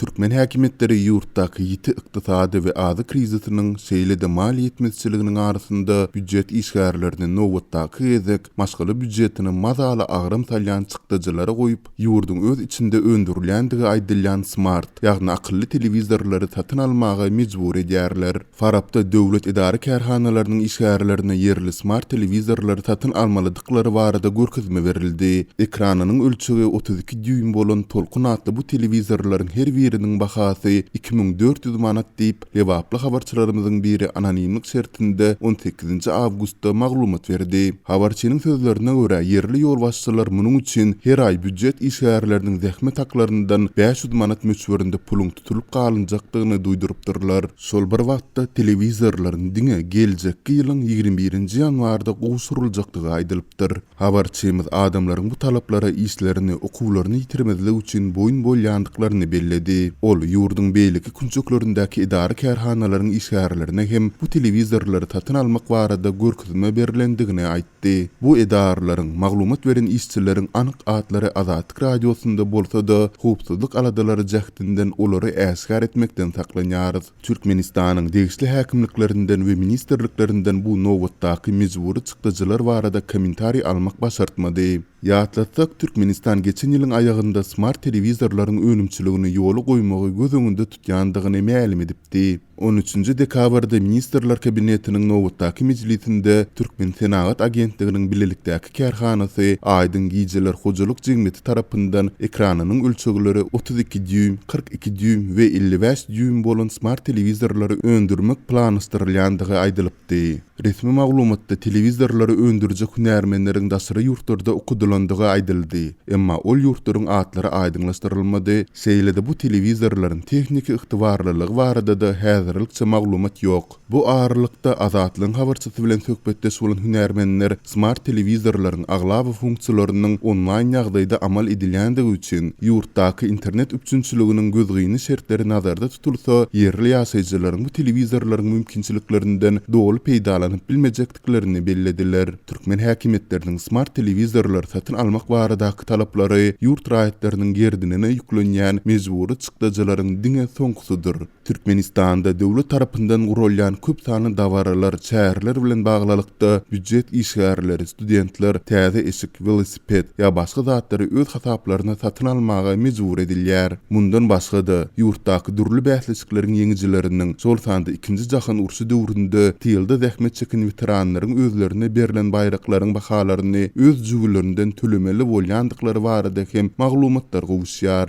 Türkmen häkimiýetleri ýurtdaky ýiti ykdysady we azyk krizisiniň, şeýle-de maliýe ýetmezçiliginiň arasynda býujet işgärlerini nobatdaky gezek maşgala býujetine mazaly agram salýan çykdajylara goýup, ýurduň öz içinde öndürilýändigi aýdylýan smart, ýagny akylly telewizorlary satyn almaga mejbur edýärler. Farapda döwlet edara-kärhanalarynyň işgärlerine ýerli smart telewizorlary satyn almalydyklary barada görkezme berildi. Ekranynyň ölçegi 32 dýuým bolan Tolkun atly bu telewizorlaryň her biriniň bahasy 2400 manat diýip, lebaply habarçylarymyzyň biri anonimlik şertinde on sekizinji awgustda maglumat berdi. Habarçynyň sözlerine görä, ýerli ýolbaşçylar munuň üçin her aý býujet işgärleriniň zähmet haklaryndan 500 manat möçberinde puluň tutulyp galynjakdygyny duýdurypdyrlar. Şol bir wagtda, telewizorlaryň diňe geljekki ýylyň 21-nji ýanwarda gowşuryljakdygy aýdylypdyr. Habarçymyz adamlaryň bu talaplara işlerini, okuwlaryny ýitirmezlik üçin boýun bolýandyklaryny belledi. Ol ýurduň beýleki künjeklerindäki edara-kärhanalaryň işgärlerine hem bu telewizorlary satyn almak barada görkezme berlendigini aýtdy. Bu edaralaryň, maglumat beren işçileriň anyk atlary Azatlyk Radiosynda bolsa-da, howpsuzlyk aladalary jähtinden olary äşgär etmekden saklanýarys. Türkmenistanyň degişli häkimliklerinden we ministrliklerinden bu nobatdaky mejbury çykdajylar barada kommentariý almak başartmady. Ýatlatsak, Türkmenistan geçen ýylyň aýagynda smart telewizorlaryň önümçiligini ýola goýmagy göz öňünde tutýandygyny mälim edipdi. On üçünji dekabrda Ministrler Kabinetiniň nobatdaky mejlisinde Türkmensenagat agentliginiň bilelikdäki kärhanasy Aýdyň gijeler hojalyk jemgyýeti tarapyndan ekranynyň ölçegleri 32 dýuým, 42 dýuým we 55 dýuým bolan smart telewizorlary öndürmek planlaşdyrylýandygy aýdylypdy. Resmi maglumatda telewizorlary öndürjek hünärmenleriň daşary ýurtlarda okadylandygy aýdyldy, emma ol ýurtlaryň atlary aýdyňlaşdyrylmady, şeýle-de bu telewizorlaryň tehniki ygtybarlylygy barada-da häzirlikçe maglumat ýok. Bu aralykda, Azatlygyň habarçysy bilen söhbetdeş bolan hünärmenler smart telewizorlaryň aglaba funksiýalarynyň onlaýn ýagdaýda amal edilýändigi üçin, ýurtdaky internet üpjünçiliginiň gözgyny şertleri nazarda tutulsa, ýerli ýaşaýjylaryň bu telewizorlaryň mümkinçiliklerinden doly peýdalanyp bilmejekdiklerini bellediler. Türkmen häkimiýetleriniň smart telewizorlary satyn almak baradaky talaplary ýurt raýatlarynyň gerdinine ýüklenýän mejbury çykdajylaryň diňe soňkusydyr. Türkmenistanda döwlet tarapyndan guralýan köp sanly dabaralar, çäreler bilen baglylykda, býujet işgärleri, studentler täze eşik, welosiped ýa başga zatlary öz hasaplaryna satyn almaga mejbur edilýär. Mundan başga-da, ýurtdaky dürli bäsleşikleriň ýeňijileriniň, şol sanda Ikinji jahan urşy döwründe tylda zähmet çeken weteranlaryň özlerine berlen baýraklaryň bahalaryny öz jübülerinden tölemeli bolýandyklary barada hem maglumatlar gowuşýar.